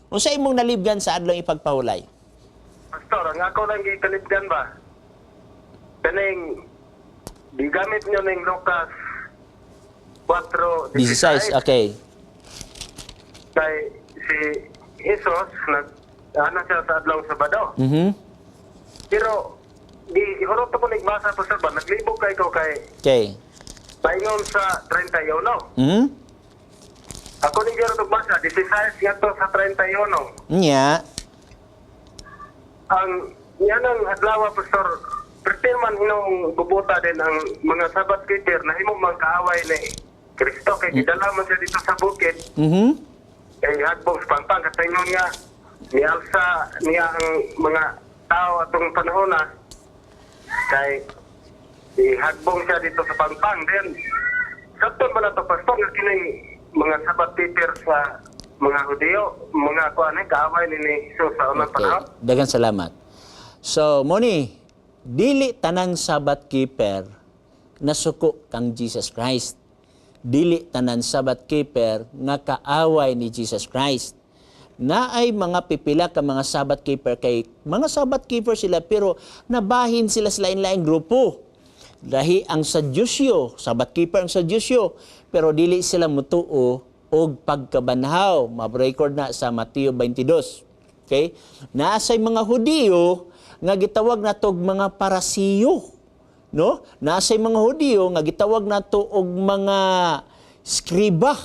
Unsa imong nalibgan sa adlaw ipagpahulay? Pastor, ang ako lang gikalibgan ba? Kaning gigamit nyo ning Lucas 4:16. 16, okay. Kay si Jesus nag ana siya sa adlaw Sabado. Pero di ihurot ko nagbasa, Pastor, ba, naglibog kay ko kay paingon sa 31. Ako ni gihurot og basa 16 ngadto sa 31. Nya. Ang yan ang adlaw, Pastor, perti man hinong bubuta din ang mga Sabbath keeper na himo man kaaway ni Kristo kay gidala man siya dito sa bukid kay hagbong sa pangpang kasi ingon nga nialsa niya ang mga tao atong panahon na kay ihagbong siya dito sa pangpang. Then sabton ba na to, Pastor, nga kining mga Sabbath keeper sa mga Hudiyo, mga kuan, eh, kaaway ni Jesus sa unang panahon? Daghang salamat. So, Moni, dili tanang Sabbath keeper nasuko kang Jesus Christ. Dili tanan Sabbath keeper nga kaaway ni Jesus Christ. Naay mga pipila ka mga Sabbath keeper kay mga Sabbath keeper sila pero nabahin sila sa lain-laing grupo. Lahi ang Saduseo, Sabbath keeper ang Saduseo, pero dili sila mutuo og pagkabanhaw. Ma-record na sa Mateo 22. Okay? Naasay mga Hudiyo nga gitawag natog mga Parasiyo. No? Naasay mga Hudiyo nga gitawag nato og mga skriba.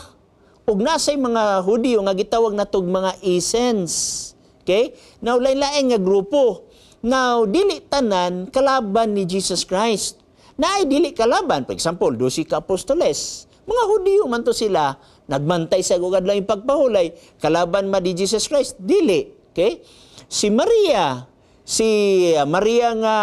Ug naasay mga Hudiyo nga gitawag natog mga Essenes. Okay? Now, lain-lain nga grupo. Now, dili tanan kalaban ni Jesus Christ. Naay dili kalaban. For example, 12 ka apostoles. Mga Hudiyo man to sila. Nagbantay sa gugad lang yung pagpahulay. Kalaban ma di Jesus Christ? Dili. Okay? Si Maria nga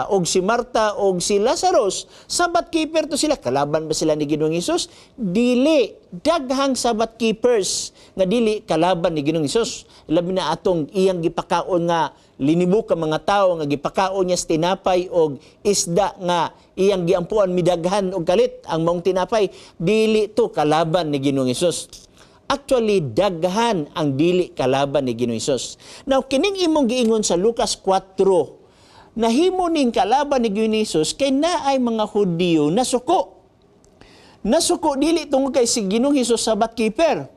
og si Marta og si Lazarus, Sabbath keeper to sila. Kalaban ba sila ni Ginoong Hesus? Dili. Daghang Sabbath keepers nga dili kalaban ni Ginoong Hesus. Labi na atong iyang gipakaon nga linibo ka mga tawo nga gipakaon niya sa tinapay og isda nga iyang giampuan, midaghan og kalit ang maong tinapay. Dili to kalaban ni Ginoong Hesus. Actually, daghan ang dili kalaban ni Ginoong Hesus. Now, kining imong giingon sa Lucas 4, nahimo ning kalaban ni Ginoong Hesus kay naay mga Hudiyo nasuko. Nasuko dili tungod kay si Ginoong Hesus Sabbath keeper.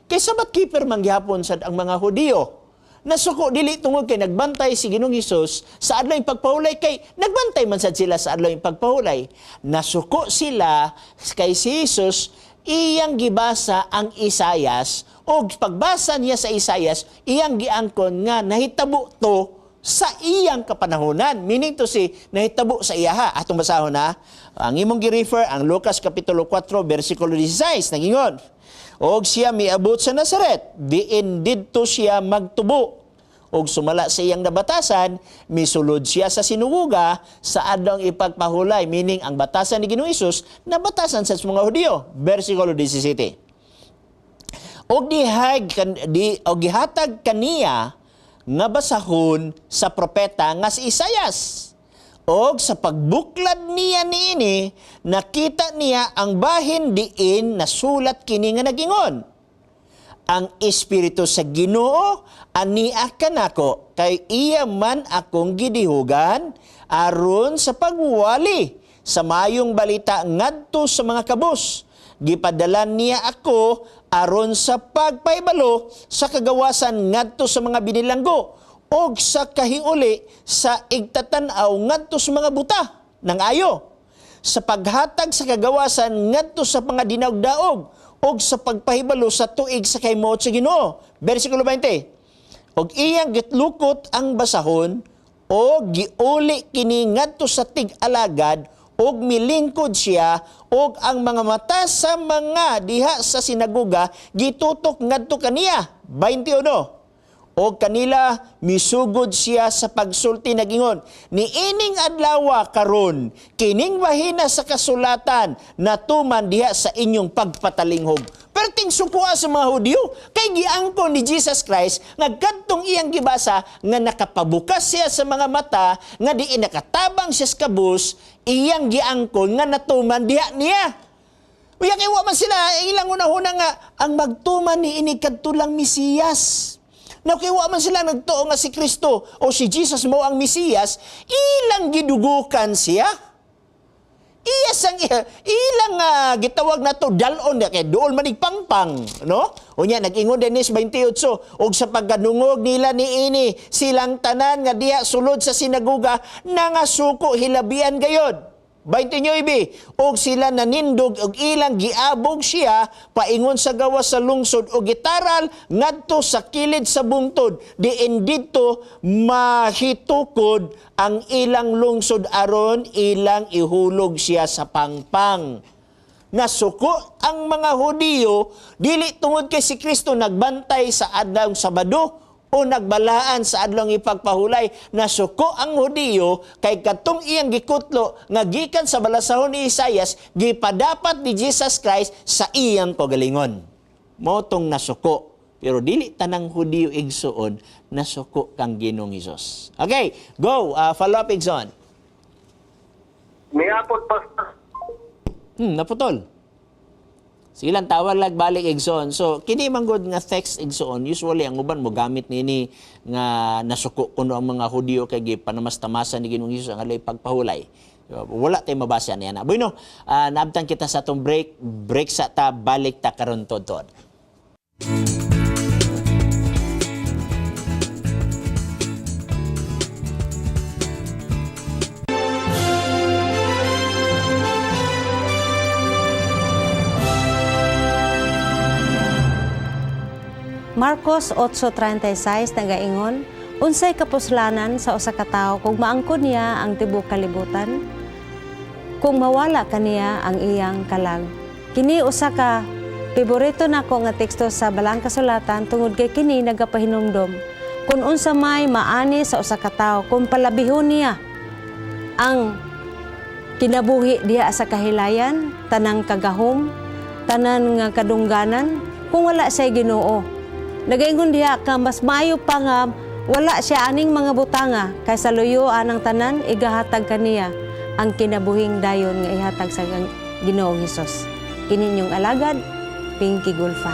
Kay Sabbath keeper man gihapon sad ang mga Hudiyo. Nasuko dili tungod kay nagbantay si Ginoong Hesus sa adlaw pagpahulay, kay nagbantay man sad sila sa adlaw pagpahulay. Nasuko sila kay si Jesus iyang gibasa ang Isayas og pagbasa niya sa Isayas, iyang giangkon nga nahitabo to sa iyang kapanahonan. Meaning to say, nahitabo sa iyaha. Atong basahon na. Ang imong gi-refer, ang Lucas Kapitulo 4, versikulo 16, nagingon: "Og siya miabot sa Nazaret, diin didto siya magtubo. Og sumala sa iyang nabatasan, misulod siya sa sinagoga sa adlawng ipagpahulay." Meaning, ang batasan ni Ginoong Hesus, nabatasan sa mga Hudiyo. Versikulo 17. "Og dihag kan, di og gihatag kaniya nga basahon sa propeta nga si Isayas. Og sa pagbuklad niya niini, nakita niya ang bahin diin nasulat kini nga nagingon: 'Ang Espiritu sa Ginoo ania kanako kay iya man akong gidihugan aron sa pagwali sa mayong balita ngadto sa mga kabus. Gipadala niya ako aron sa pagpahibalo sa kagawasan ngadto sa mga binilanggo og sa kahiuli sa igtatan-aw ngadto sa mga buta ng ayo, sa paghatag sa kagawasan ngadto sa mga dinawg-daog og sa pagpahibalo sa tuig sa kaymuot sa Ginoo.'" Versikulo 20. "Og iyang gitlukot ang basahon og giuli kini ngadto sa tig-alagad og milingkod siya, og ang mga mata sa mga diha sa sinagoga gitutok ngadto kaniya." 21. "Og kanila misugod siya sa pagsulti nagingon, 'Niining adlawa karon kining bahina sa kasulatan natuman diha sa inyong pagpatalinghog.'" Perting sukua sa mga Hudyo kay giangkon ni Jesus Christ nga kadtong iyang gibasa nga nakapabukas siya sa mga mata nga diin nakatabang siya sa kabus, iyang giangkon nga natuman diha niya. Uya kay wa man sila ilang una-una nga ang magtuman ni ini kadto lang Mesiyas. Now, kay wa man sila nagtuo nga si Kristo o si Jesus mo ang Mesiyas, ilang gidugukan siya. Iya sang ilang gitawag nato dalon na kay duol manig pangpang, no? Unya nag-ingon dinis 28 og sa pagkadungog nila niini silang tanan nga diha sulod sa sinagoga nangasuko hilabihan gayod. 29 og sila nanindog og ilang giabog siya paingon sa gawas sa lungsod og gitaral ngadto sa kilid sa bungtod diin didto mahitukod ang ilang lungsod aron ilang ihulog siya sa pangpang. Nasuko ang mga Hudiyo dili tungod kay si Kristo nagbantay sa adlawng Sabado o nagbalaan sa adlawng ipagpahulay. Nasuko ang Hudiyo kay katong iyang gikutlo nga gikan sa balasahon ni Isayas gipadapat ni Jesus Christ sa iyang kagalingon. Mao tong nasuko. Pero dili tanang Hudiyo, igsuon, nasuko kang Ginoong Hesus. Okay, go, follow up, igsoon. Niapot, Pastor. Naputol. Sige lang, tawag lag balik, igsoon. So, kini man gud nga text, igsoon, usually ang uban mo gamit nini nga nasuko kuno ang mga Hudiyo kay gipanamastamasan ni Ginoong Hesus ang alay pagpahulay. Wala tay mabasa niya na. Bueno, naabtan kita sa atong break. Break sa ta, balik ta karon tod-tod. Marcos 8:36 nagaingon, unsay kapuslanan sa usa ka tawo kung maangkon niya ang tibuok kalibutan, kung mawala kaniya ang iyang kalag? Kini usa ka paborito nako nga teksto sa Balaang Kasulatan tungod kay kini nagapahinumdom kung unsa may maani sa usa ka tawo kung palabihon niya ang kinabuhi diha sa kahilayan, tanang kagahom, tanan nga kadungganan, kung wala siya Ginoo. Nagaingon diha ka mas maayo pa nga wala siya aning mga butanga kaysa luyoan ang tanan, igahatag kaniya ang kinabuhing dayon nga ihatag sa Ginoong Hesus. Kini inyong alagad, Pinky Gulfan.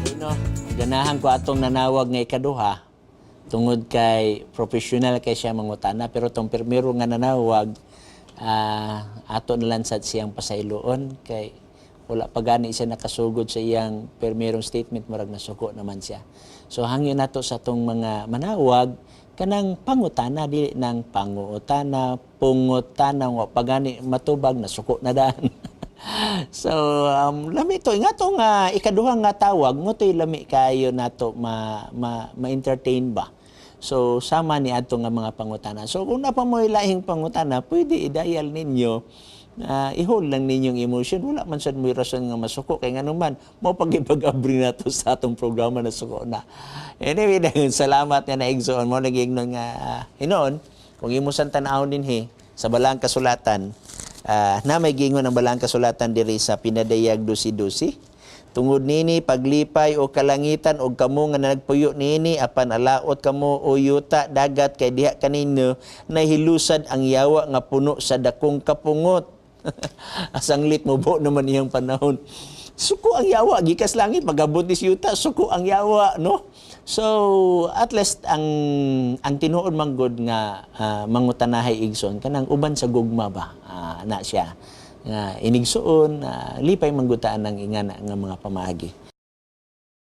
Bueno, ganahan ko atong nanawag nga ikaduha tungod kay professional kay siya mangutana, pero tong primero nga nanawag, ato na lang sad siyang pasayloon kay wala pa gani siya nakasugod sa iyang primerong statement, murag nasuko naman siya. So hangyo nato sa atong mga manawag kanang pangutana, dili nang panguutana, pungutana, wa pa gani matubag nasuko na daan. So lami to nga to nga ikaduha nga tawag mo to'y lami kayo nato ma-entertain ba. So sama ni adto nga mga pangutana. So kung napa mo lahing pangutana, pwede i-dial ninyo. I-hold lang ninyong emotion. Wala man sad mo'y rason nga masuko kay ngano man mo pag-abri nato sa atong programa na suko na. Anyway, dayon salamat nga naigsoon mo naging nga hinon kung imo san tan-awon dinhi sa Balaang Kasulatan, na may gingon ang Balaang Kasulatan diri sa Pinadayag 12:12. Tungod nini paglipay o kalangitan og kamo nga nagpuyo niini, apan alaot kamo o yuta, dagat, kay diha kaninyo nahilusad ang yawa nga puno sa dakong kapungot. Asanglit mo bo naman iyang panahon. Suko ang yawa gikas langit pagabot ni yuta, suko ang yawa, no? So at least ang tinuod man gud nga mangutanahay, igsoon, kanang uban sa gugma ba, na siya nga inigsuon, lipay manggutaan ng ingana nga mga pamaagi.